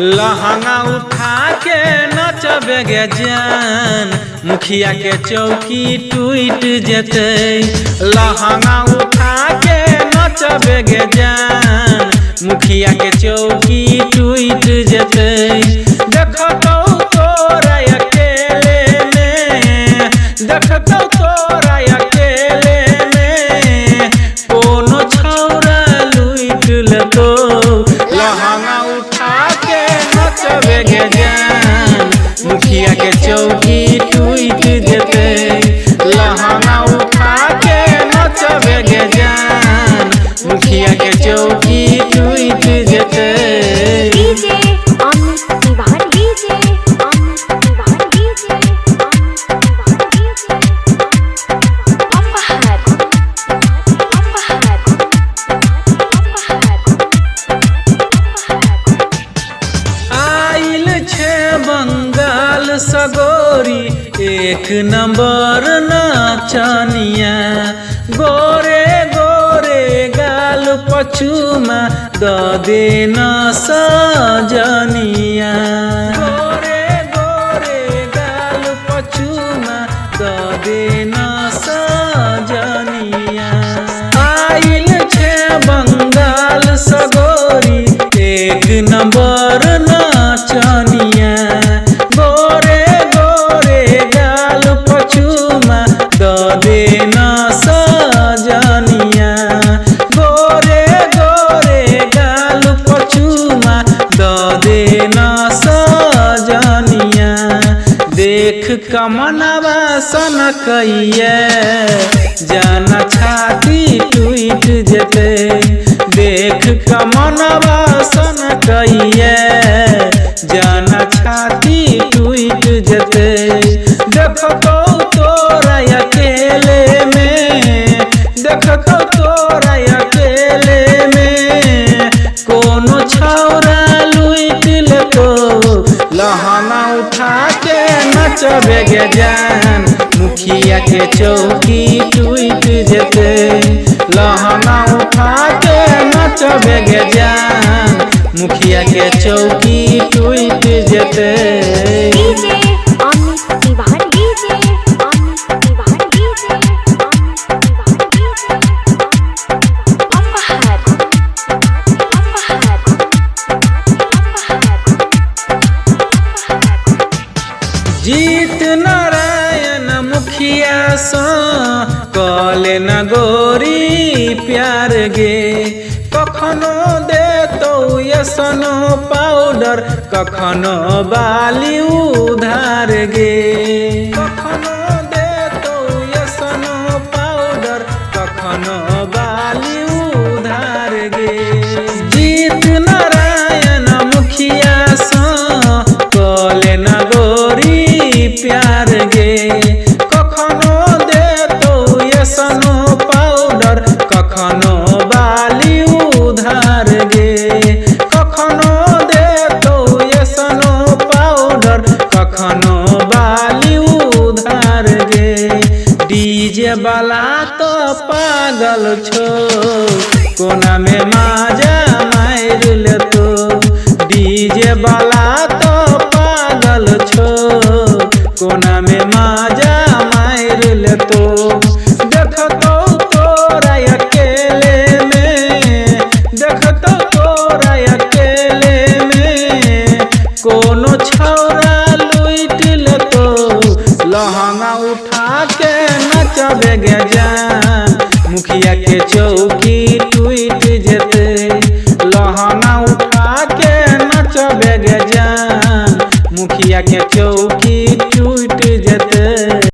लहंगा उठा के नचबे गे जान, मुखिया के चौकी टूट जेतै। लहंगा उठा के नचबे गे जान, मुखिया के चौकी टूट जेतै। देखतौ तोरा अकेले में, देखतौ तोरा अकेले में, कोनो छौरा लूटि लेतौ। लहंगा उठा के नचबे गे जान, मुखिया के चौकी टूट जेतै। लहंगा उठा के नचबे गे जान, मुखिया के चौकी टूट जेतै। DJ Amit Tiwari, DJ Amit Tiwari, DJ Amit Tiwari, DJ अपहर अपहर अपहर। आइल छे बंगाल सगोरी, एक नंबर नाचनिया। गोरे गोरे गाल पचुमा द देना सजनिया। गोरे गोरे गाल पचुमा द देना सजनिया। आइल छे बंगाल सगोरी, एक नंबर नाचनिया। गोरे गोरे गाल पचुमा द देना सजनिया। गोरे गोरे गाल पचुमा द देना सजनिया। देख कमनवा सनकैये, जाना छाती टूट जेतै। देख कमनवा सनकैये, जाना छाती टूट जेतै। देखतौ तोरा अकेले में, देखतौ तोरा अकेले में, कोनो छौरा लूटि लेतौ। लहंगा उठा के नचबे गे जान, मुखिया के चौकी टूट जेतै। लहंगा उठा के नचबे गे जान, मुखिया के चौकी टूट जेतै। DJ Amit Tiwari, DJ Amit Tiwari, DJ Amit Tiwari, DJ अपहर अपहर अपहर। जीत नारायण मुखिया सँ कले न गोरी प्यार गे। कखनो देतौ यसनो पाउडर, कखनो बाली उधार गे। कखनो देतौ यसनो पाउडर, कखनो बाली उधार गे। जीत नारायण मुखिया सँ कले न गोरी प्यार गे। कखनो देतौ यसनो पाउडर, कखनो बाली उधार गे। कखनो देतौ यसनो पाउडर, कखनो बाली उधार गे। डीजे वाला तो पागल छौ, कोना में माजा मारि लेतौ। डीजे वाला तो पागल छौ, कोना में माजा मारि लेतौ। देखतौ तोरा अकेले में, देखतौ तोरा अकेले में, कोनो छौरा लूटि लेतौ। लहंगा उठा के नचबे गे जान, मुखिया के चौकी